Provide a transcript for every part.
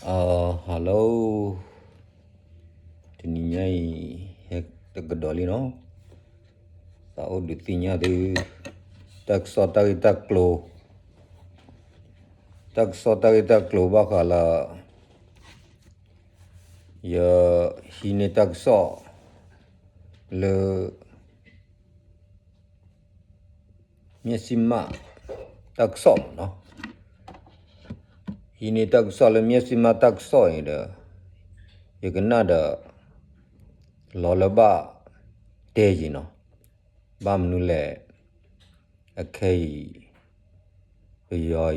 အ hello, တနံၤညါအံၤ ဟဲတကဒီးလံနီၤ, သးအိၣ်ဒုးသ့ၣ်ညါသု တၢ်ကစီၣ်တၢ်ဂ့ၢ်တၢ်ကျိၤ, တၢ်ကစီၣ်တၢ်ဂ့ၢ်တၢ်ကျိၤဘၣ်ဃးလၢ ယဟံးန့ၢ်တၢ်ကစီၣ် လၢ မျက်စိမှောင့် တၢ်ကစီၣ်မ့ၢ်နီၤ, ဟံးန့ၢ်တၢ်ကစီၣ်လၢ မျက်စိမှောင့် တၢ်ကစီၣ်အံၤဒီး ယကနၣ်ဒီး လီၤလၢဘၣ်တဲယံၤနီၤ, ဘၣ်မနုၤလဲၣ်, အခဲအံၤ ပယီၤ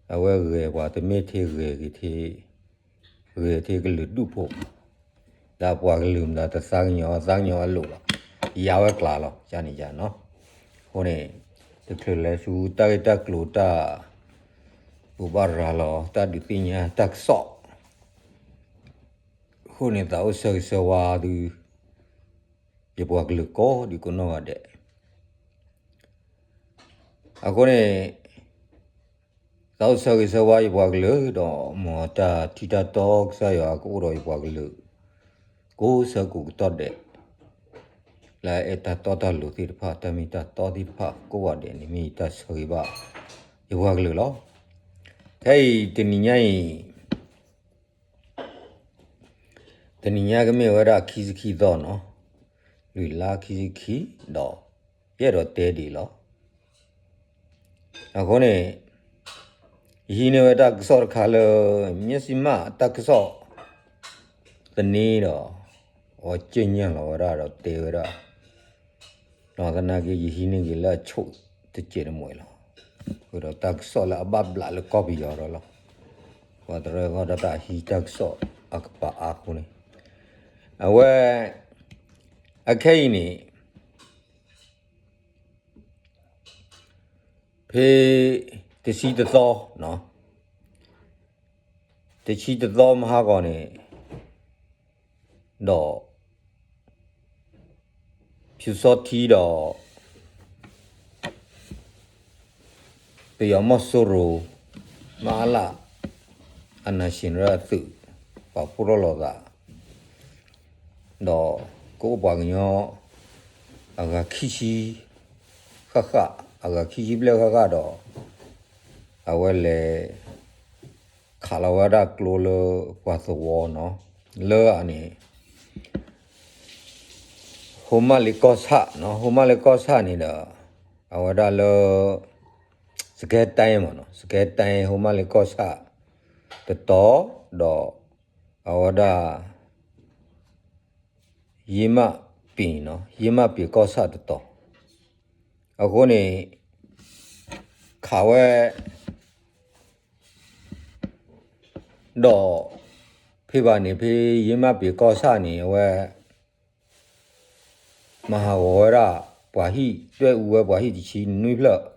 အံၤ အဝဲဂဲၤပှၤတမ့ၢ်ထဲဂဲၤဂ့ၤထဲ ဂဲၤထဲကလုာ်ဒူၣ်ဖိ, ဒီးပှၤကလုာ်မတၤတသးကညီၤ သးကညီၤအလိၤဘၣ်, ယါဝဲကျါလီၤ ကန့ၣ်ယါနီၤ, အဃိန့ၣ် တချုးလဲၤဆူတၢ်ဂ့ၢ်တၢ်ကျိၤတၢ် ဘိးဘၣ်ရၤလီၤ တၢ်ဒုးသ့ၣ်ညါတၢ်ကစီၣ် အဃိန့ၣ် သးအိၣ်ဆၢဂ့ၤဆၢဝါသု ယပှၤကလုာ်ကိးဒံးကိးနီၢ်ဂၤဒဲး, အဃိန့ၣ် သးအိၣ်ဆၢဂ့ၤဆၢဝါယပှၤကလုာ်ဒီး မ်တၢ်ထံၣ်တၢ်တီကစၢ်ယွၤကအိၣ်ဒီးယပှၤကလုာ် ကိးဆၢကိးကတီၢ်ဒဲး, လၢအအဲၣ်တၢ်တီတၢ်လိၤသ့ၣ်တဖၣ် တၢ်မ့ၢ်တၢ်တီသ့ၣ်တဖၣ်ကိးဂၤဒဲးန့ၣ် မ့ၢ်ယတၢ်ဆၢဂ့ၤဘၣ် ယပှၤကလုာ်လီၤ. ခဲအံၤတနံၤညါအံၤ တနံၤညါကမ့ၢ်ဝဲဒၣ်ခံဆံခံသီနီၤ, လွံၢ်လါခံဆံခံ, ဒီးယအဲၣ်ဒိးတဲဒ်အံၤလီၤ. အဃိန့ၣ် ယဟံးန့ၢ်ဝဲတၢ်ကစီၣ်တခါလၢ မျက်စိမှောင့် တၢ်ကစီၣ်သန့ဒီး အဝဲက့ညၢ်လီၤဝဲဒၣ်ဒီးတဲဝဲဒၣ် ဒီးသနာ်က့ ယဟံးန့ၢ်က့ၤလၢအဆိးတစဲးတမှဲးလီၤ. အဃိဒီးတၢ်ကစီၣ်လၢအဘၣ်ဘျးလၢကီၢ်ပယီၤဒီးလီၤ. ပှၤတရၢဃီဒီးတၢ်ဟံးတၢ်ကစီၣ်အကပၤအါအဃိန့ၣ် အဝဲ အခဲအံၤန့ၣ် ဖဲတဆံတသီ တဆံတသီမဟါဂီၤန့ၣ် ဒီး ဖၠူစီထံဒီး ပယီၤမီၢ်စိရိၤ မအလ အနၢ်ၡ့ၣ်ရၢအသုး ပာ်ဖှိၣ်ထီၣ်လိာ်သး ဒီးကအိၣ်ပှၤကညီ အဂၤခံဆံဃၣ်ဃၣ် အဂၤခံဆံဘျဲၣ်ဃၣ်ဃၣ်ဒီး အဝဲလဲၤ ခးလီၤဝဲဒၣ်ကျိလၢပှၤသဝီနီၤ, လၢအန့ၣ် ဟိမၣ်လ့ကီၢ်ဆၣ်နီၤ, ဟိမၣ်လ့ကီၢ်ဆၣ်န့ၣ်ဒီး အဝဲဒၣ်လၢ စကဲတၢ်မ့ၢ်နီၤ, စကဲတၢ် ဟိမၣ်လ့ကီၢ်ဆၣ်တတီၤ, ဒီးအဝဲဒၣ် ယ့မၢ်ပ့ၤနီၤ, ယ့မၢ်ပ့ၤကီၢ်ဆၣ်တတီၤ, အဃိန့ၣ် ခးဝဲ ဒီး ဖဲဘၣ်န့ၣ် ဖဲယ့မၢ်ပ့ၤကီၢ်ဆၣ်န့ၣ် အဝဲ မၤဟးဂီၤဝဲဒၣ် ပှၤဟံၣ် ဒွဲၣ်အူဝဲပှၤဟံၣ်တဆံနွံဖျၢၣ်,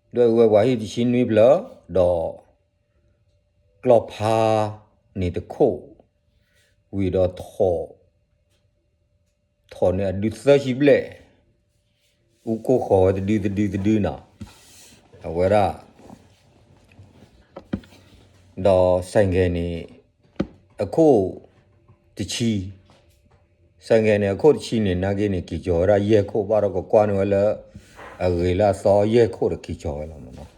ဒွဲၣ်အူဝဲပှၤဟံၣ်တဆံနွံဖျၢၣ်, ဒီး ကျီၢ်ဖါန့ၣ်တခိၣ်, ဝံၤဒီးထိး ထိးန့ၣ်အဒုသၢဆံဘျဲၣ်, အူကိၢ်ဃီၤဝဲတဒုတဒုတဒုနီၤ, အဝဲဒၣ် ဒီး ဆိုင်ကယ်န့ၣ် အခိၣ်တဆံ, ဆိုင်ကယ်န့ၣ် အခိၣ်တဆံန့ၣ် နာ်က့န့ၣ် က့ၤကီၤဝဲဒၣ်ယဲၢ်ခိၣ်, ဘၣ်ဒီးကကွၢ်န့ၢ်ဝဲလၢ အဂ့ၤလၢအသီယဲၢ်ခိၣ်ဒီးက့ၤကီၤဝဲလီၤမ့ၢ်နီၤ.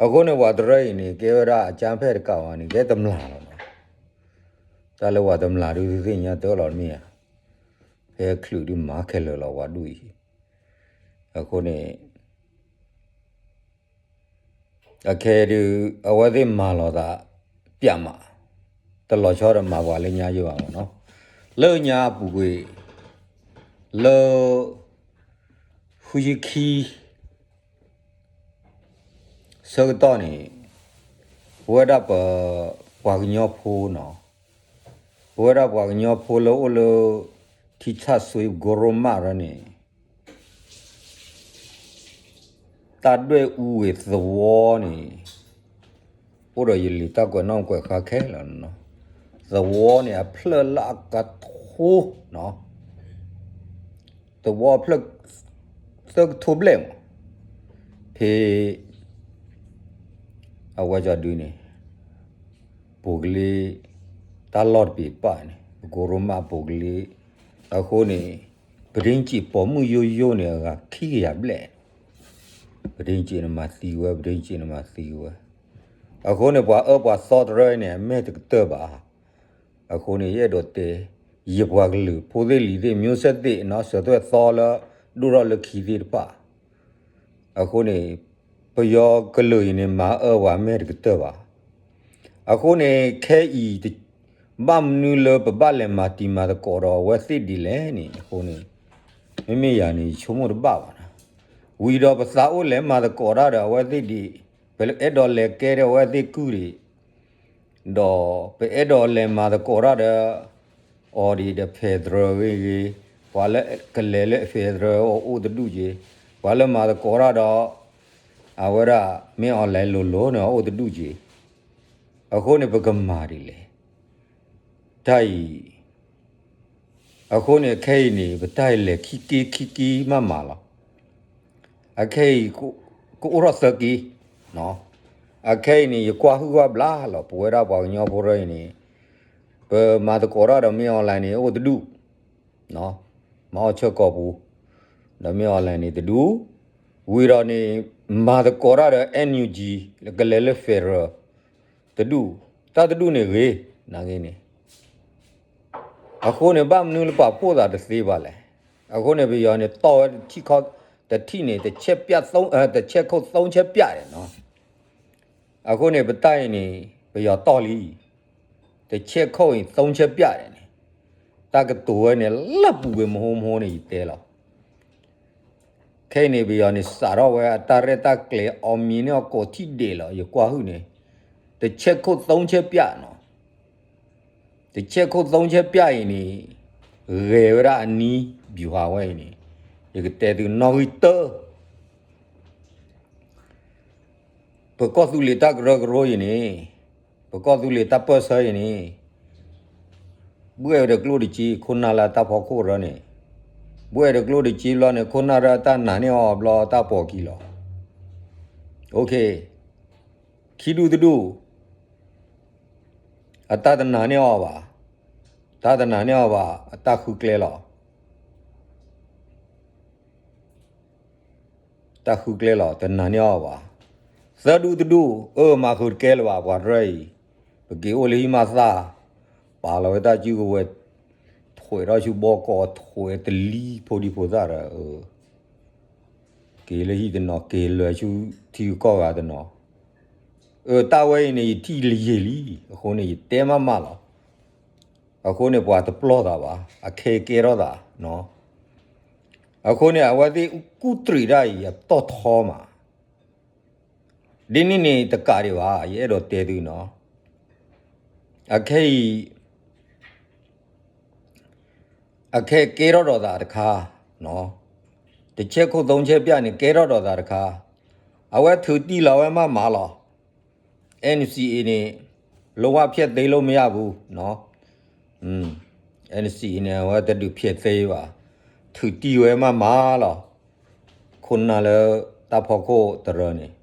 အဃိန့ၣ် ပှၤတရၢအံၤန့ၣ် ကဲဝဲဒၣ်အကၠါဖဲၣ်တကးဝဲန့ၣ် ကဲတမျၢ်လီၤနီၤ. တၢ်လၢပှၤတမျၢ်ဒုးသ့ၣ်ညါတၢ်လီၤမ့ၢ်ဧါ, ဖဲချုးဒုးမၤခဲလၢာ်လီၤ ပှၤဒူၣ်အံၤ, အဃိန့ၣ် အခဲဒုး အဝဲသ့ၣ်မၤလီၤသး ပျးမး, တလီၤဆီဒီးမၤပှၤလၢညါယိာ်ဘၣ်မ့ၢ်နီၤ, လၢညါအပူၤကွံာ် လၢ ဃုဆံခံ ဆၢကတီၢ်န့ၣ် ပဝဲဒၣ်ပ ပှၤကညီဖိနီၤ, ပဝဲဒၣ်ပှၤကညီဖိလၢအိၣ်လၢ ထံဆၣ်စွ့ကီရိမးရၢန့ၣ် တၢ်ဒွဲၣ်အူဝ့ၢ်သဝီန့ၣ် အိၣ်ဒီးယလံာ်တၢ်ကွဲးနီၣ်ကွဲးဃါခဲလၢာ်နီၤ, သဝီန့ၣ်အဖျၢၣ်လၢအကထိနီၤ, သဝီအဖျၢၣ် သၢကထိဘျဲၣ်မး, ဖဲ အဝဲကဒုန့ၣ် ပိာ်ကလ့ တၢ်လီၢ်တပ့ၤတပာ်န့ၣ် ပကိရိမးပိာ်ကလ့ အဃိန့ၣ် ပဒ့ကံးပိာ်မုၣ်ယိယိန့ၣ် အဂၤခံကယၤဘျဲၣ်န့ၣ် ပဒ့ကံးန့ၣ်မၤသံဝဲ ပဒ့ကံးန့ၣ်မၤသံဝဲ အဃိန့ၣ် ပှၤအၢပှၤသီတရၢအံၤန့ၣ် အမဲာ်တကတၢၢ်ဘၣ် အဃိန့ၣ် ယအဲၣ်ဒိးတဲ ယပှၤကလုာ် ဖိသ့ၣ်လံၤသ့ၣ် မျိုးဆက်သ့ၣ်နီၤ စၢၤသွဲၣ်သီလၢ ဒိၣ်ထီၣ်လၢခံသ့ၣ်တဖၣ် အဃိန့ၣ် ပယီၤကလုာ်အံၤန့ၣ် မၤအၢပှၤမဲာ်တကတၢၢ်ဘၣ်. အဃိန့ၣ် ခဲအံၤ ဘၣ်မနုၤလၢပဘၣ်လဲၤမၤတံၤမၤသကိးဒီးအဝဲသ့ၣ်ဒ်လဲၣ်န့ၣ် အဃိန့ၣ် မ့မ့ၢ်ယၤန့ၣ် ယဆိကမိၣ်တဘၣ်ဘၣ်နီၤ. ဝံၤဒီးပသးအိၣ်လဲၤမၤသကိးတၢ်ဒီးအဝဲသ့ၣ်ဒံး, ပအဲၣ်ဒိးလဲၤကဲဒီးအဝဲသ့ၣ်ကုၢ်ဒံး, ဒီးပအဲၣ်ဒိးလဲၤမၤသကိးတၢ်ဒီး အီၤဒံးဒီး federal ဂ့ၤဂ့ၤ, ပှၤလၢကလဲၤလၢ federal အအိၣ်တဒူၣ်က့ၤ, ပှၤလၢမၤသကိးတၢ်ဒီး အဝဲဒၣ် မ့ၢ် online လိၤလိၤန့ၣ် အအိၣ်တဒူၣ်က့ၤ, အဃိန့ၣ် ပကမၤဒ်လဲၣ်. တၢ်အံၤ အဃိန့ၣ် ခဲအံၤန့ၣ် ပတၢ်အံၤလဲၤခံက့ခံက့မးမးလီၤ. အခဲအံၤ ကအိၣ်ထီၣ်သၢက့, အခဲအံၤန့ၣ် ယကွၢ်ဟုၣ်ကွၢ်ဘျါလီၤ ပဝဲဒၣ်ပှၤကညီဖိရၢအံၤန့ၣ် ပမၤသကိးတၢ်ဒီး မ့ၢ် online န့ၣ် အိၣ်တဒူၣ်, မၤအီၣ်ဆၢကိာ်ပူၤ, ဒီး မ့ၢ် online န့ၣ် တဒူၣ်, ဝံၤဒီးန့ၣ် မၤသကိးတၢ်ဒီး NUG လၢကလဲၤလၢ federal တဒူၣ်, တၢ်တဒူၣ်န့ၣ်ဂ့ၤ, နာ်က့န့ၣ် အဃိန့ၣ် ဘၣ်မနုၤလၢပှၤဖှိၣ်သးတသ့ဘၣ်လဲၣ်. အဃိန့ၣ် ပယီၤန့ၣ် တီၢ်ဝဲ တထံၣ်န့ၣ် တဆဲး တဆဲးခိၣ်သုံးဆဲးပျးဒဲးနီၤ. အဃိန့ၣ် ပတၢ်အံၤန့ၣ် ပယီၤတီၢ်လံ, တဆဲးခိၣ်အံၤ သုံးဆဲးပျးဒဲးန့ၣ်, တၢ်ကတိၤဝဲန့ၣ် လၢပူၤကွံာ်မဟိမဟိန့ၣ် ယတဲလီၤ. ခဲအံၤန့ၣ် ပယီၤန့ၣ် စးထီၣ်ဝဲအတၢ်ရဲၣ်တၢ်ကျဲၤ အီမံၤန့ၢ်အီၤကိးထံၣ်ဒဲးလီၤ ယကွၢ်ဟုၣ်န့ၣ်, တဆဲးခိၣ်သုံးဆဲးပျးနီၤ. တဆဲးခိၣ်သုံးဆဲးပျးအံၤန့ၣ် ဂဲၤဝဲဒၣ်အနံၤ ဗျူဟာ ဝဲအံၤန့ၣ် ယကတဲသုနီၣ်ဂံၢ်တၢ ပကီၢ်သူလ့ၤတၢ်ကရၢကရိအံၤန့ၣ်, ပကီၢ်သူလ့ၤတၢ်ပၢၢ်ဆၢအံၤန့ၣ်, ဘှဲၣ်ဝဲဒီးကျိၣ်တက့ ခိၣ်နၢ်လၢအတၢ်ဖီခိၣ်ရၢန့ၣ်, ဘှဲၣ်ဒီးကျိၣ်တက့ဘျီန့ၣ် ခိၣ်နၢ်ရၢအတၢ်နာ်န့ၢ်အီၤဘျီတၢ်ပိာ်ခံလီၤ. ခံဒူၣ်တဒူၣ် အတၢ်တနာ်န့ၢ်အီၤဘၣ်, တၢ်တနာ်န့ၢ်အီၤဘၣ် အတၢ်ဃုကျဲလီၤ. တၢ်ဃုကျဲလီၤ တနာ်န့ၢ်အီၤဘၣ်. သၢဒူၣ်တဒူၣ် အၢ မၤဃုာ်တကဲလၢၤဘၣ် ပှၤတရၢအံၤ, ပက့ၤအိၣ်လၢဟံၣ်မးသၣ်, ပာ်လီၤဝဲတၢ်စုကဝဲၤ, ထွဲးထီၣ်ဆူဘီကီး ထွဲးတလံဖိဒံဖိသၣ်ဒီး က့ၤလၢဟံၣ်တနီၤ က့ၤလဲၤဆူထံဂုၤကီၢ်ဂၤတနီၤ, အၢ တၢ်ဝဲအံၤန့ၣ် ယထံၣ်လၢယံာ်လံ, အဃိန့ၣ် ယတဲမးမးလီၤ. အဃိန့ၣ် ပှၤတပျီၢ်သးဘၣ်, အခဲကဲထီၣ်သး, အဃိန့ၣ် အဝဲသ့ၣ်ကူၣ်တရံးတၢ်အံၤ အတီၢ်ထီမး, ဒ်န့ၣ်န့ၣ်တကးဒံးဘၣ် ယအဲၣ်ဒိးတဲသုနီၤ, အခဲအံၤ အခဲကဲထီၣ်ဒီးသးတခါ, တဆဲးခိၣ်သုံးဆဲးပျးန့ၣ် ကဲထီၣ်ဒီးသးတခါ, အဝဲထုးတံၢ်လီၤဝဲမးမးလီၤ. NCA န့ၣ် လုံးဝဖျက်သိမ်းလို့မရဘူး, NCA န့ၣ် အဝဲတဒုးဖျက်သိမ်းဘၣ်, ထုးတံၢ်ဝဲမးမးလီၤ. ခိၣ်နၢ်လၢတၢ်ဖီခိၣ်တရၢန့ၣ်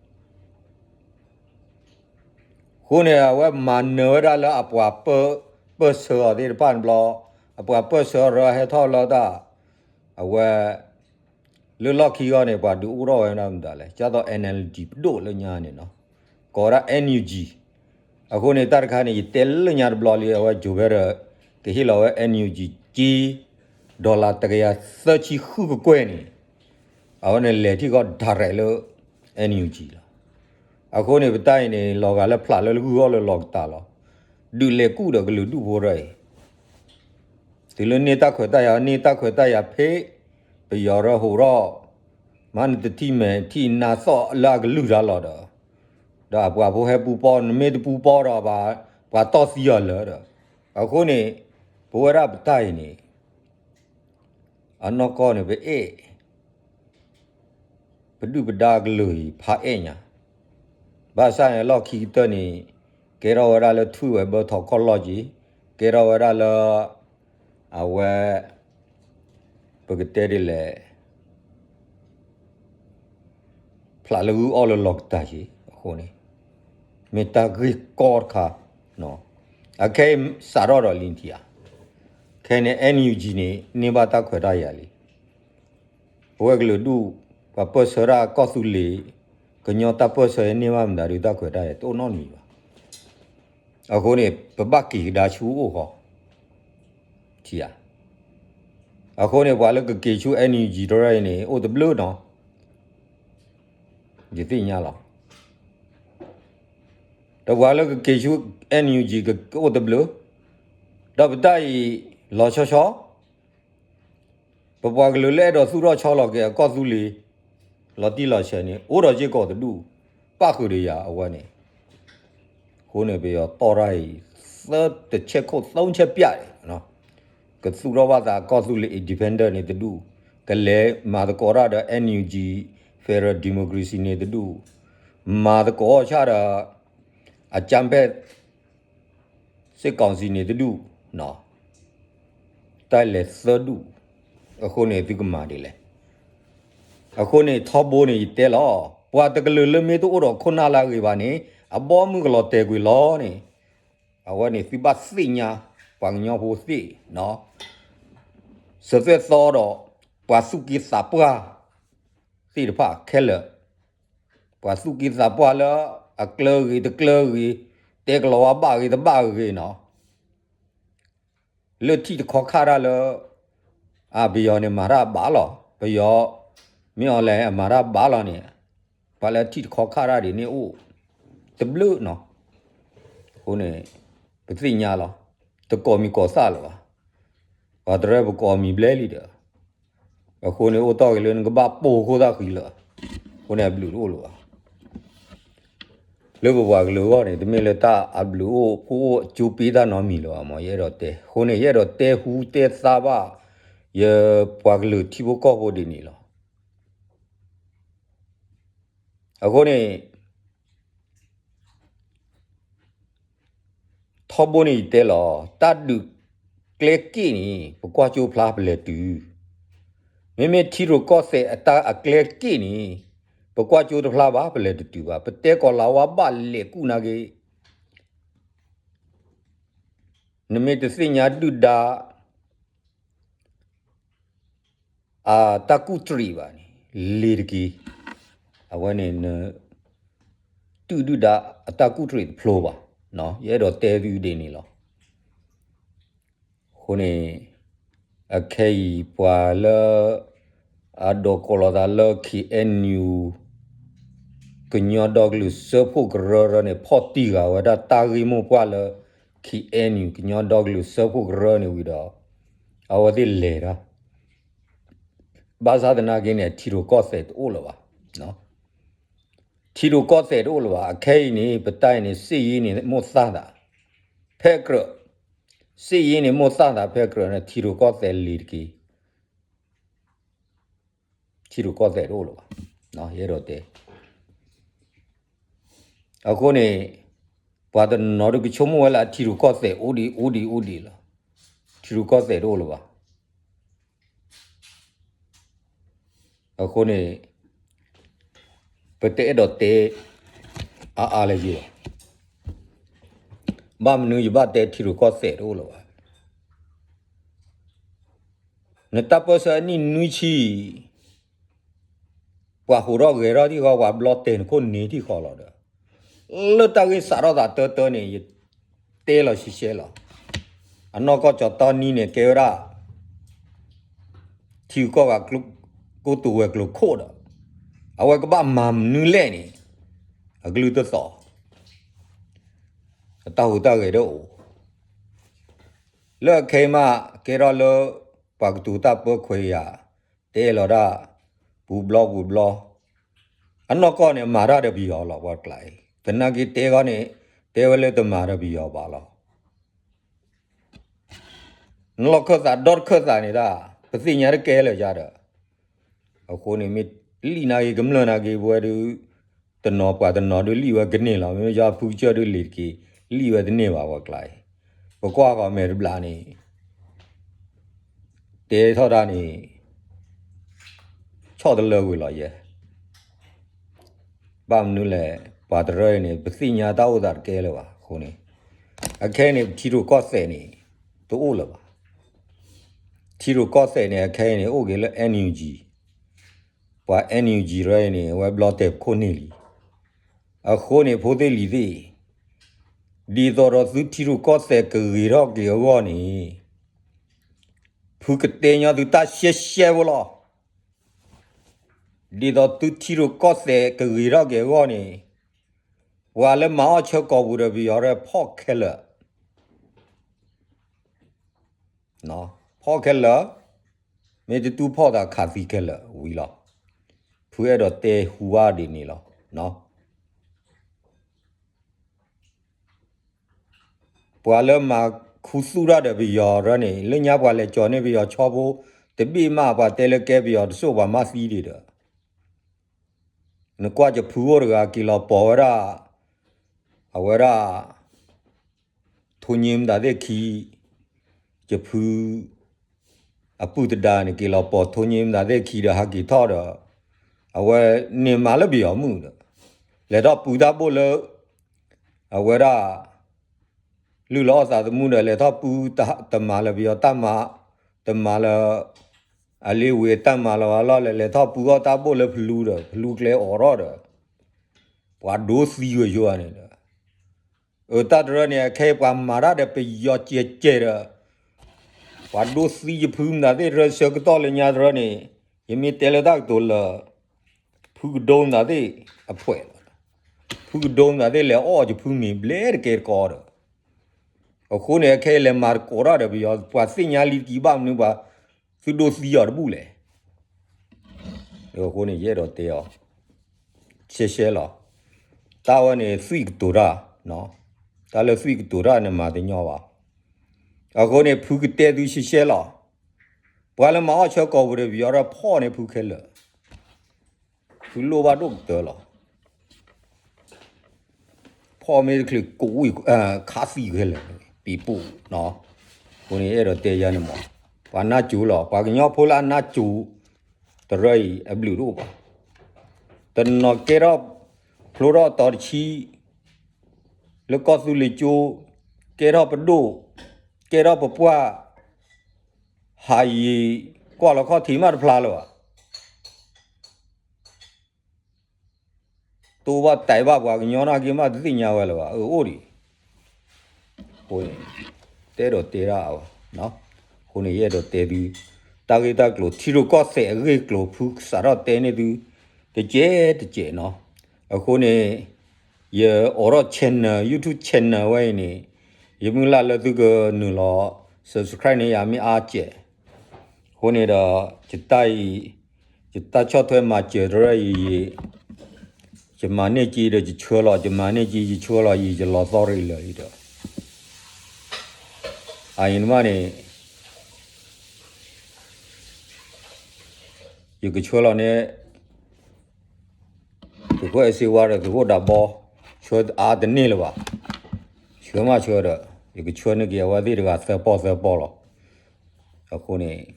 အဃိန့ၣ် အဝဲမၤနၢၤဝဲဒၣ်လၢအပှၤပၢၢ်ဆၢအီၤသ့ၣ်တဖၣ်န့ၣ်ဘျီ, အပှၤပၢၢ်ဆၢအီၤရၢဟဲထီၣ်လီၤတၢ်, အဝဲ လၢလီၢ်ခံဂီၢ်န့ၣ် ပှၤဒုးအိၣ်ထီၣ်ဝဲဒၣ်မတၤလဲၣ်, ကၢ်သိး NLD ပဒိၣ်လၢညါန့ၣ်နီၤ, ကိးဝဲဒၣ် NUG. အဃိန့ၣ် တၢ်တခါန့ၣ် ယတဲလၢညါတဘျီလံ အဝဲ Joe Biden ကဟ့ၣ်လီၤဝဲ NUG က့ dollar တကယၤသၢဆံဃုကကွဲၢ်န့ၣ် အဝဲန့ၣ်လဲၤထံၣ်ကီၢ် direct လၢ NUG လီၤ. အဃိန့ၣ် ပတၢ်အံၤန့ၣ် လီၤဂာ်လၢဖျးလၢဂုၢ်အီၣ်လၢလီၤကတၢ်လီၤ. ဒုးလဲၤကူၣ်ဒီးကလုာ်ဒူၣ်ဖိရၢအံၤ, တုၤလၢန့ၢ်တၢ်ခွဲးတၢ်ယာ် န့ၢ်တၢ်ခွဲးတၢ်ယာ်ဖဲ ပယီၤရၢဟိးထီၣ်, မ့ၢ်နတထံၣ်မဲာ်ထံၣ်နါသီၣ်လၢအကလုၢ်တၢ်လီၤဒီး, ဒီးအပှၤဖိဟဲပူၤပီၢ် နမ့ၢ်တပူၤပီၢ်ဒီး ပှၤတီၢ်သံအီၤလၢာ်ဒီး, အဃိန့ၣ် ပဝဲဒၣ်ပတၢ်အံၤန့ၣ် အနီၢ်ကီၢ်န့ၣ် ပအဲၣ် ပဒုၣ်ပဒါကလုာ်အံၤ ဖးအဲၣ်ညါ, ဘၣ်ဆၣ်န့ၣ် လီၢ်ခံကတၢၢ်န့ၣ် ကဲထီၣ်ဝဲဒၣ်လၢထွံၣ်ဝဲၤဘၢထီၣ်ခီၣ်လီၢ်က့ၤ, ကဲထီၣ်ဝဲဒၣ်လၢ အဝဲ ပကတဲဒ်လဲၣ် ဖျးလၢဂုၢ်အီၣ်လၢလီၤကတၢ်က့ၤအဃိန့ၣ်, မ့ၢ်တၢ်ဂ့ၢ်ကီတခါ, အခဲအံၤစးထီၣ်ဒီးလံထံဧါ, ခဲအံၤန့ၣ် NUG န့ၣ် န့ၢ်ဘၣ်တၢ်ခွဲးတၢ်ယာ်လံ. ပဝဲကလုာ်ဒူၣ် ပှၤပၢၢ်ဆၢတၢ်ကီၢ်သူလ့ၤ, ကညီတၢ်ပၢၢ်ဆၢန့ၢ်ဘၣ်မတၤဒုးတၢ်ခွဲးတၢ်ယာ်တအိၣ်နီတမံၤဘၣ်. အဃိန့ၣ် ပဘၣ်က့ၤကဒါဆူအိၣ်ဃီ ထံဧါ. အဃိန့ၣ် ပှၤလၢကက့ၤဆူ NUG တရၢအံၤန့ၣ် အိၣ်တဘျုးနီၤ, ယသ့ၣ်ညါလီၤ. ဒီးပှၤလၢကက့ၤဆူ NUG ကအိၣ်တဘျုး, ဒီးပတၢ်အံၤ လီၤဆီဆီ ပပှၤကလုာ်လၢအဲၣ်ဒိးသူၣ်ထီၣ်ဆီလီၤက့ၤအကီၢ်သူလ့ၤ လီၤတံၢ်လီၤဆဲးန့ၣ် အိၣ်ဒီးစ့ၢ်ကီးတဒူၣ်, ပၣ်ဃုာ်ဒီးယၤအဝဲန့ၣ်. အဃိန့ၣ် ပယီၤတီၢ်တၢ်အံၤ သၢတဆဲခိၣ် သုံးချက်ပြတ် ကသူၣ်ထီၣ်ဘၣ်သးကီၢ်သူလ့ၤ independent န့ၣ်တဒူၣ်, ကလဲၤမၤသကိးတၢ်ဒီး NUG Federal Democracy န့ၣ်တဒူၣ်, မၤသကိးအီၣ်ဆၣ်ဒီး အကြမ်းဖက်စစ်ကောင်စီန့ၣ်တဒူၣ်, တၢ်လဲၤသၢဒူၣ်, အဃိန့ၣ်သုကမၤဒ်လဲၣ်. အဃိန့ၣ် ထီဘိန့ၣ်ယတဲလီၤ, ပှၤတကလုာ်လၢမ့ၢ်တအိၣ်ဒီးခိၣ်နၢ်လၢအဂ့ၤဘၣ်န့ၣ် အဘီမုၢ်ကလီၤတဲာ်ကွံာ်လီၤန့ၣ်, အဝဲန့ၣ်သုဘၣ်သ့ၣ်ညါ ပှၤကညီဖိသ့ၣ်, စၢၤသွဲၣ်သီဒီး ပှၤသူၣ်က့သးပှၢ်သ့ၣ်တဖၣ်ခဲလၢာ်, ပှၤသူၣ်က့သးပှၢ်လၢအကျၢၤဂ့ၤတကျၢၤဂ့ၤ, တဲကလီၤဝါဘၣ်ဂ့ၤတဘၣ်ဂ့ၤနီၤ, လၢထံၣ်တခီခါတၢ်လၢ အပယီၤန့ၣ်မၤတၢ်ဘၣ်လီၤ, ပယီၤ မ့ၢ်အီၤလဲၣ်အမၤတၢ်ဘၣ်လီၤန့ၣ်, ပှၤလၢထံၣ်တခီခါတၢ်ဒ်န့ၣ်အိၣ်တဘျုးနီၤ. အဃိန့ၣ် ပသ့ၣ်ညါလီၤ, တကိးမံၤကိးသၣ်လၢၤဘၣ်, ပှၤတရၢပကိးမံၤဘျဲလံဒီး, အဃိန့ၣ်အိၣ်တီၢ်က့ၤလၢနကဘၣ်ပိာ်ခိၣ်သၣ်ဃံလၢာ်, အဃိန့ၣ်အဘျုးတအိၣ်လၢၤဘၣ်. လၢပပှၤကလုာ်အဂီၢ်န့ၣ် တမ့ၢ်လၢတၢ်အဘျုးအိၣ်ဖှိၣ်အိၣ်အကၠိပ့တၢ်နီတမံၤလၢၤဘၣ်မး, ယအဲၣ်ဒိးတဲ, အဃိန့ၣ် ယအဲၣ်ဒိးတဲဟူတဲသါဘၣ် ယပှၤကလုာ်ထံဖိကီၢ်ဖိဒ်န့ၣ်လီၤ. အဃိန့ၣ် ထီဘိန့ၣ်ယတဲလီၤ, တၢ်ဒုးကျဲက့ၣ်န့ၣ် ပကွၢ်ကၠိဖျါပလဲၤတုၤ, မ့မ့ၢ်ထံရူၢ်ကီၢ်သဲးအတၢ်အကျဲက့ၣ်န့ၣ် ပကွၢ်ကၠိတဖျါဘၣ် ပလဲၤတတုၤဘၣ်, ပတဲကိးလၤဝါဘၣ်လဲၤကူၣ်နာ်က့, နမ့ၢ်တသ့ၣ်ညါဒုၣ်ဒါ အတၢ်ကူၣ်တရံးဘၣ်န့ၣ် လ့ၤတက့ၢ်. အဝဲန့ၣ် န တူၢ်ဒုၣ်ဒါအတၢ်ကူၣ်တရံးတဖျိဘၣ်, ယအဲၣ်ဒိးတဲသုဒ်န့ၣ်လီၤ. အဃိန့ၣ် အခဲအံၤပှၤလၢ အဒိးကိးလီၤသးလၢ ခ့ၣ်အဲၣ်ယူၣ် ကညီဒီကလုာ်စၢဖှိၣ်ကရၢန့ၣ် ဖီၣ်တံၢ်ဃာ်ဝဲဒၣ်တၢ်ဂ့ၢ်မိၢ်ပှၢ်လၢ ခ့ၣ်အဲၣ်ယူၣ် ကညီဒီကလုာ်စၢဖှိၣ်ကရၢန့ၣ်ဝံၤဒီး အဝဲသ့ၣ်လဲၤတၢ် ဘၣ်ဆၣ်သနာ်က့န့ၣ် ထံရူၢ်ကီၢ်သဲးတအိၣ်လၢၤဘၣ်. ထံရူၢ်ကီၢ်သဲးတအိၣ်လၢၤဘၣ်. အခဲအံၤန့ၣ် ပတၢ်အံၤန့ၣ် စစ်ရေးန့ၣ် မိၢ်သၣ်သး ဖဲကြၢး, စစ်ရေးန့ၣ် မိၢ်သၣ်သးဖဲကြၢးန့ၣ် ထံရူၢ်ကီၢ်သဲးလ့ၤတက့ၢ်. ထံရူၢ်ကီၢ်သဲးတအိၣ်လၢၤဘၣ်. ယအဲၣ်ဒိးတဲ အဃိန့ၣ် ပှၤတနီၤဒုးကဆိကမိၣ်ဝဲလၢအထံရူၢ်ကီၢ်သဲးအိၣ်ဒံးအိၣ်ဒံးအိၣ်ဒံးလီၤ. ထံရူၢ်ကီၢ်သဲးတအိၣ်လၢၤဘၣ်. အဃိန့ၣ် ပတအဲၣ်ဒိးတဲ အါအါလဲၣ်ယဲၢ်ဘၣ်. ဘၣ်မနုၤယဘၣ်တဲထံရူၢ်ကီၢ်သဲးတအိၣ်လၢၤဘၣ်. နတၢ်ပၢၢ်ဆၢအနံၣ်နွံဆံ ပှၤဟူးထီၣ်ဂဲၤထီၣ်ထံၣ်ဃီ ပှၤဘျီတဲာ်နခိၣ်န့ၢ်ထံၣ်ဃီလီၤဒီး လၢတၢ်ဂ့ၢ်စးထီၣ်သးတၢတၢန့ၣ် ယတဲလီၤရှဲရှဲလီၤ. အနီၢ်ကီၢ်ကၠီၤတီနံန့ၣ် ကဲဝဲဒၣ် ထံဂုၤကီၢ်ဂၤ ကိတိာ်ဝဲၤကျိၤခိၣ်ဒီး အဝဲကဘၣ်မၤမနုၤလဲၣ်န့ၣ် အကလုၢ်တသီၣ် အတၢ်ဟူးတၢ်ဂဲၤဒၣ်အိၣ် လၢအခဲအံၤမး ကဲထီၣ်လၢ ပှၤကတိၤတၢ်ပၢခွဲးယာ် တဲလီၤတၢ် ပူၤဘျီပူၤဘျီ အနီၢ်ကီၢ်န့ၣ် မၤတၢ်ဒီးပယီၤလီၤ ပှၤတကျါအံၤ သနာ်က့တဲခီန့ၣ် တဲဝဲလၢတမၤဒီးပယီၤဘၣ်လီၤ. နလီၢ်ခၢၣ်သးဒီတခၢၣ်သးန့ၣ်ဒၣ် ပသ့ၣ်ညါတကဲလၢၤယါဒီး အဃိန့ၣ်မ့ၢ်လံၣ်နာ်က့ၤကမျၢၢ်နာ်က့ၤ ပဝဲဒုး တနီၤပှၤတနီၤဒုးလံၣ်ဝဲကန့ၢ်လီၤ. မ့မ့ၢ်ယါဖုကစၢၢ်ဒုးလ့ၤတက့ၢ် လံၣ်ဝဲတန့ၢ်ဘၣ် ပှၤကျါအံၤ ပကွၢ်ဃီၤမဲာ်တဘျီန့ၣ် တဲထီၣ်တၢ်န့ၣ် ဆီၣ်တလၢကွံာ်လီၤယဲ ဘၣ်မနုၤလဲၣ် ပှၤတရၢအံၤန့ၣ် ပသ့ၣ်ညါတၢ်အိၣ်သးတကဲလၢၤဘၣ်အဃိန့ၣ်, အခဲအံၤန့ၣ် ပထံရူၢ်ကီၢ်သဲးန့ၣ် တအိၣ်လၢၤဘၣ်. ထံရူၢ်ကီၢ်သဲးန့ၣ် အခဲအံၤန့ၣ် အိၣ်က့ၤလၢ NUG, ပှၤ NUG တရၢအံၤန့ၣ် အဝဲဘျီတဲာ်ပခိၣ်န့ၢ်လံ. အဃိန့ၣ် ဖိသ့ၣ်လံၤသ့ၣ်, ဒ်သိးဒီးသုထံရူၢ်ကီၢ်သဲးကဂ့ၤထီၣ်က့ၤအဂီၢ်န့ၣ်, ဖုကတဲညီသုတၢ်ရှဲရှဲဖိလီၤ. ဒ်သိးသုထံရူၢ်ကီၢ်သဲးကဂ့ၤထီၣ်က့ၤအဂီၢ်န့ၣ်, ပှၤလၢမၤအီၣ်ဆၢကိာ်ပူၤဒီးပယီၤရဲဖီၣ်ခဲလၢာ်, ဖီၣ်ခဲလၢာ်, မ့ၢ်တတူၢ်ဖီၣ်သးခးသံခဲလၢာ်ဝံၤလီၤ. ဖုအဲၣ်ဒိးတဲဟူဘၣ်ဒ်န့ၣ်လီၤ. ပှၤလၢမၤခူသူၣ်တၢ်ဒီးပယီၤရၢန့ၣ် လၢညါပှၤလဲၤကၠီၤန့ၢ်ပယီၤဆီဖိတဘ့ၣ်မး ပှၤတဲလၢကဲပယီၤတစိၢ်ပှၤမၤသံဒံးဒီး, နကွၢ်ယဖုအိၣ်တဂၤ က့ၤလီၤပိာ်ဝဲဒၣ်, အဝဲဒၣ် ထိည့မတၤသ့ၣ်ခံ, ယဖု အပုၢ်တဒါန့ၣ် က့ၤလီၤပိာ်ထိည့မတၤသ့ၣ်ခံဒီးဟးက့ၤထီၣ်ဒီး, အဝဲန့ၣ်မၤလၢပယီၤမုၢ်ဒီး, လဲၤထီၣ်ပူတၢ်ဘိၣ်လၢ အဝဲဒၣ် လုၢ်လီၤအီၣ်သးသမူဒီး လဲၤထီၣ်ပူတမၤလၢပယီၤတၢ်မၤ, တမၤလၢ အလ့ဝ့ၤတၢ်မၤလၢၤဘၣ်လီၤ. လဲၤထီၣ်ပူအီၣ်တၢ်ဘိၣ်လၢဖလူဒီး ဖလူကျဲအိးထီၣ်ဒီး ပှၤဒိသံဝဲယိန့ၣ်ဒီး, အတၢ်တရၢန့ၣ် အခဲအံၤပှၤမၤတၢ်ဒီးပယီၤကဲးကဲးဒီး ပှၤဒိသံယဖုမတၤသ့ၣ်တရၢ ဆၢကတီၢ်လၢညါတရၢန့ၣ် ယမ့ၢ်တဲလၢတၢ်ကတိၤလၢ ဖုကဒိမတၤသ့ၣ်အဖှဲးလီၤ. ဖုကဒိမတၤသ့ၣ်လဲၤအီၣ်ယဖုမ့ၤဘျဲတကဲတကီဒီး, အဃိန့ၣ် အခဲအံၤလဲၤမၤသကိးတၢ်ဒီးပယီၤ ပှၤသ့ၣ်ညါလံတကံဘၣ်မနုၤပှၤ သုဒိသံအီၤတဘူၣ်လဲၣ်. အဃိန့ၣ် ယအဲၣ်ဒိးတဲအီၤ ရှဲရှဲလီၤ. တၢ်ဝဲန့ၣ် သွံၣ်ကတိၤတၢ်, တၢ်လၢသွံၣ်ကတိၤတၢ်န့ၣ်မၤတညီဘၣ်. အဃိန့ၣ် ဖုကတဲသုရှဲရှဲလီၤ. ပှၤလၢမၤအီၣ်ဆၢကိာ်ပူၤဒီးပယီၤရဲဖီၣ်န့ၢ်ဖုခဲလၢာ်, ဖုလိၣ်ဘၣ်ဒိၣ်ကတၢၢ်လီၤ. ဖီၣ်မ့ၢ်တချုးကိးဝံၤ ခးသံခဲလၢာ်, ပံၤပူၣ်, အဃိန့ၣ် အဲၣ်ဒိးတဲယၤန့ၣ်မး, ပှၤနၢ်စူၤလီၤ. ပှၤကညီဖိလၢအနၢ်စူၤ တရၢအံၤ အဘျုးတအိၣ်ဘၣ်. တနီၤကဲထီၣ် ဖျိထီၣ်တီၤတဆံ လၢကီၢ်သူလ့ၤကၠိ, ကဲထီၣ်ပဒိၣ်, ကဲထီၣ်ပပှၢ်, ဟးယံၤ ကွၢ်လီၤခီၣ်ထံးမးတဖျါလၢၤဘၣ်. တိၢ်ဘၣ်တဲာ်ဘၣ်ပှၤကညီနာ်က့မး တသ့ၣ်ညါဝဲလၢၤဘၣ်, အၢ အိၣ်ဒံး. အဃိန့ၣ် တအဲၣ်ဒိးတဲတၢ်အါဘၣ်. အဃိန့ၣ် ယအဲၣ်ဒိးတဲသု တၢ်ဂ့ၢ်တၢ်ကျိၤ ထံရူၢ်ကီၢ်သဲးအဂ့ၢ်ကျိၤ ဖုစးထီၣ်တဲန့ၢ်သု တကဲးတကဲးနီၤ. အဃိန့ၣ် ယအိးထီၣ် channel, YouTube channel ဝဲအံၤန့ၣ် ယမုၢ်လၢ်လၢသုကနုာ်လီၤ subscribe န့ၢ်ယၤမ့ၢ်အါစဲး. အဃိန့ၣ်ဒီး ယတၢ်အံၤ ယတၢ်ဆီၣ်ထွဲမၤစၢၤတရၢအံၤ ယမၤန့ၢ်က့ၤဒီးယဆှၢလီၤ, ယမၤန့ၢ်က့ၤယဆှၢလီၤအံၤ ယလီၤသီရ့လၢာ်အံၤဒီး အအံၤန့ၣ်မးန့ၣ် ယကဆှၢလီၤန့ၣ် သုးခိၣ်အဲၣ်စ့ဝါဒီး သုးခိၣ်ဒးဘီ ဆှၢအါတန့ၢ်လၢၤဘၣ်. ဆှၢမးဆှၢဒီး ယကဆှၢန့ၢ်က့ၤအဝဲသ့ၣ်တဂၤသၢပီၢ်သၢပီၢ်လီၤ. အဃိန့ၣ်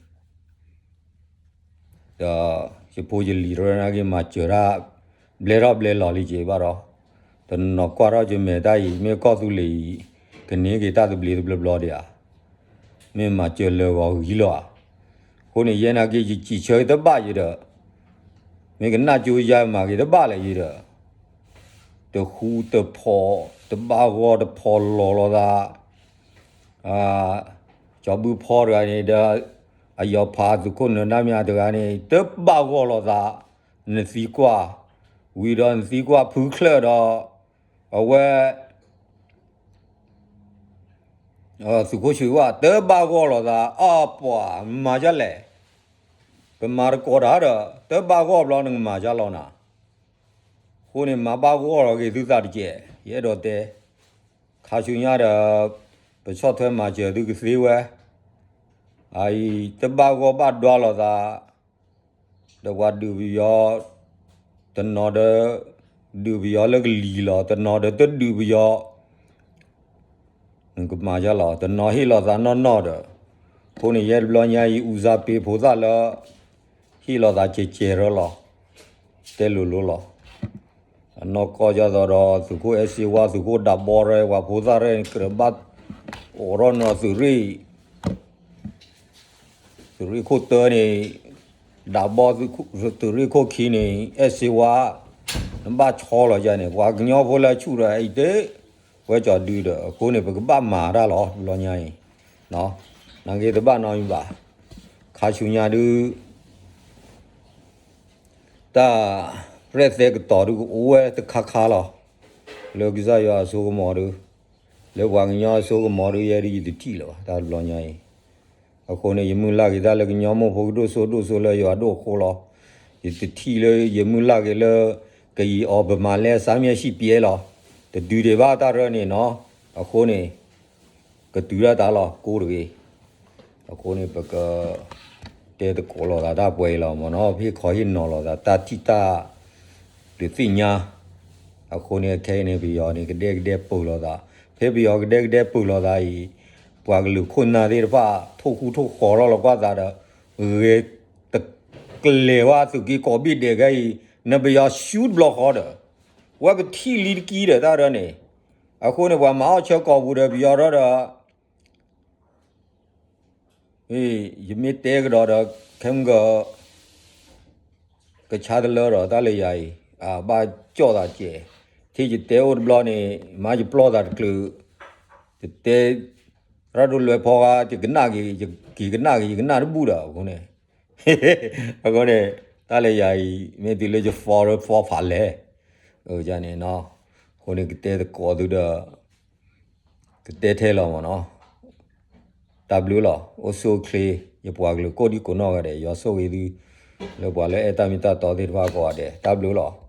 ဒီးယဖိယလံၤတရၢနာ်က့ မၤစၢၤတၢ် ဘျဲထီၣ်ဘျဲလီၤလံက့ၤဘၣ်ဒီး တနီၤကွၢ်ထီၣ်ယမဲာ်တၢ်အံၤ မ့ၢ်ကီၢ်သူလ့ၤအံၤ ကန့ၢ်က့ၤတၢ်သဘျ့သဘျီဘျီဒံးဧါ, မ့ၢ်မၤစၢၤလၢာ်ဂီၤဂံၤလီၤဧါ. အဃိန့ၣ် ယဲနာ်က့ ယစံးဆၢတဘၣ်ယံၤဒီး မ့ၢ်ကနၣ်ကၠိယါမၤက့ၤတဘၣ်လၢၤယံၤဒီး တဃူတဖိး တဘၣ်ဂီၢ်တဖိးလီၤလိာ်သး ကၠီဘုဖီတဂၤန့ၣ်ဒီး အယီၤဖးသုးခိၣ်နၢၤဒါမ့ၢ်တဂၤန့ၣ် တဘၣ်ဂီၢ်လိာ်သး နသံကွၢ် ဝံၤဒီးနသံကွၢ်ဖုချၢၣ်ဒီး အဝဲ သုးခိၣ်ဆှံဝါ တဘၣ်ဂီၢ်လိာ်သး အပှၤမၤဒ်လဲၣ်, ပမၤတကိးတၢ်ဒီး တဘၣ်ဂီၢ်ဘျီနကမၤဒ်လဲၣ်နၤ, အဃိန့ၣ် မၤဘၣ်ဂီၢ်လီၤက့ၤသုသးတက့ၢ်, ယအဲၣ်ဒိးတဲ, ခါဆူညါဒီး ပဆီၣ်ထွဲမၤစၢၤသုကသ့ဝဲ, အအံၤ တဘၣ်ဂီၢ်ဘၣ်ဒွးလိာ်သး ဒီးပှၤဒုးပယီၤ, တနီၤဒီး ဒုးပယီၤလၢကလံၤလီၤ, တနီၤဒီးတဒုးပယီၤ, နကမၤယါလီၤ, တနီၤဟ့ၣ်လီၤသးနီၢ်နီၢ်ဒီး, အဃိန့ၣ် ယဲတဘျီညါအံၤ အူစါပ့ၤဖိသၣ်လၢ ဟ့ၣ်လီၤသးကဲးကဲးရၢလီၤ, တဲလိၤလိၤလီၤ. နီၢ်ကီၢ်ဒ်သိးဒီး သုးခိၣ်အဲၣ်စ့ဝါ သုးခိၣ်ဒးဘီရဲ ပှၤဖိသၣ်ရဲန့ၣ် ကြၢးဘၣ်အိးထီၣ်နီၤသုးရ့ၣ် သုးရ့ၣ်ခိၣ်တၢန့ၣ် ဒးဘီသုးရ့ၣ်ခိၣ်ခံန့ၣ် အဲၣ်စ့ဝါ နဘၣ်ဆီလီၤယၤန့ၣ် ပှၤကညီဖိလၢဆူၣ်ဒီးအံၤတ့ၢ် ဝဲကၠီၤဒုဒီး အဃိန့ၣ် ပကဘၣ်မၤတၢ်လီၤ ဘျီညါအံၤ နာ်က့တဘၣ်နီတမံၤဘၣ် ခါဆူညါဒု တၢ်ရဲၣ်သဲကတီၤဒုကအိၣ်ဝဲတခါခါလီၤ. လၢကစၢ်ယွၤအစိကမီၤဒု, လၢပှၤကညီအစိကမီၤဒု ယဲဒုယတထံၣ်လၢၤဘၣ် တၢ်တဘျီညါအံၤ. အဃိန့ၣ် ယမုၢ်လၢ်က့ၤတၢ်လၢကညီမိၢ်ဖိကဒိၣ်စိဒိၣ်စိလၢယွၤဒိၣ်အဃိလီၤ. ယတထံၣ်လၢယမုၢ်လၢ်က့ၤလၢ ကယံာ်အီၤပမၤလဲအစါမ့ၢ်ဟံၣ်ပျဲလီၤ. တဒုဒံးဘၣ်တၢ်ရၢန့ၣ်နီၤ. အဃိန့ၣ် ကတုၤဒၣ်တၢ်လီၤ ကိးတဂ့ၤ. အဃိန့ၣ် ပက တဲသကိးလိာ်သးတၢ်ပှဲၤအံၤလီၤမ့ၢ်နီၤ, ဟ့ၣ်ခီဟ့ၣ်နီၤလိာ်သးတၢ်ထံၣ်တၢ် ဒုးသ့ၣ်ညါ, အဃိန့ၣ် ခဲအံၤန့ၣ် ပယီၤန့ၣ် ကဒဲကဒဲပၢၢ်လိာ်သး, ဖဲပယီၤကဒဲကဒဲပၢၢ်လိာ်သးအံၤ, ပှၤကလုာ်ခိၣ်နၢ်သ့ၣ်တဖၣ် ထိၣ်ဃူထိၣ်ဃီၤထီၣ်လီၤကွၢ်သးဒီး, ဂဲၤတကျဲၤဝဲသုးက့ကိးဘ့ၣ်ဒဲးခဲအံၤ, နပယီၤဆူတဘျီဃီဒီး, ဝဲပထံၣ်လံတကံဒီးတၢ်ဒၢန့ၣ်, အဃိန့ၣ် ပှၤမၤအီၣ်ဆၢကိာ်ပူၤဒီးပယီၤဒီး ယမ့ၢ်တဲကဒီးဒီး ခဲမုၢ်က ကဆါတလၢဒီး တၢ်လၢယၤအံၤ အဘၣ်ကၠီၣ်သးကဲး, ထဲယတဲအိၣ်တဘျီန့ၣ် မ့ၢ်ယပျီၢ်သးတချုး, ယတဲ ရၣ်ဒိၣ်လွဲဖီဂါ ယကနၣ်က့ၤ ယက့ၤကနၣ်က့ၤ ယကနၣ်တဘူၣ်ဒီး အဃိန့ၣ် အဃိန့ၣ် တၢ်လၢယၤအံၤ မ့ၢ်တုၤလၢယ follow ဖီဖးလဲၣ်, န့ၣ် အဃိန့ၣ် ကတဲသကိးသုဒီး ကတဲထဲလီၤမ့ၢ်နီၤ, တၢ်ဘျုးလီၤ. အိၣ်ဆူၣ်အိၣ်ချ့ ယပှၤကလုာ်ကိးဒံကိးနီၢ်ဂၤဒဲး ယွၤဆိၣ်ဂ့ၤသု လၢပှၤလၢအဲၣ်တၢ်မ့ၢ်တၢ်တီသ့ၣ်တဖၣ်ကိးဂၤဒဲး တၢ်ဘျုးလီၤ.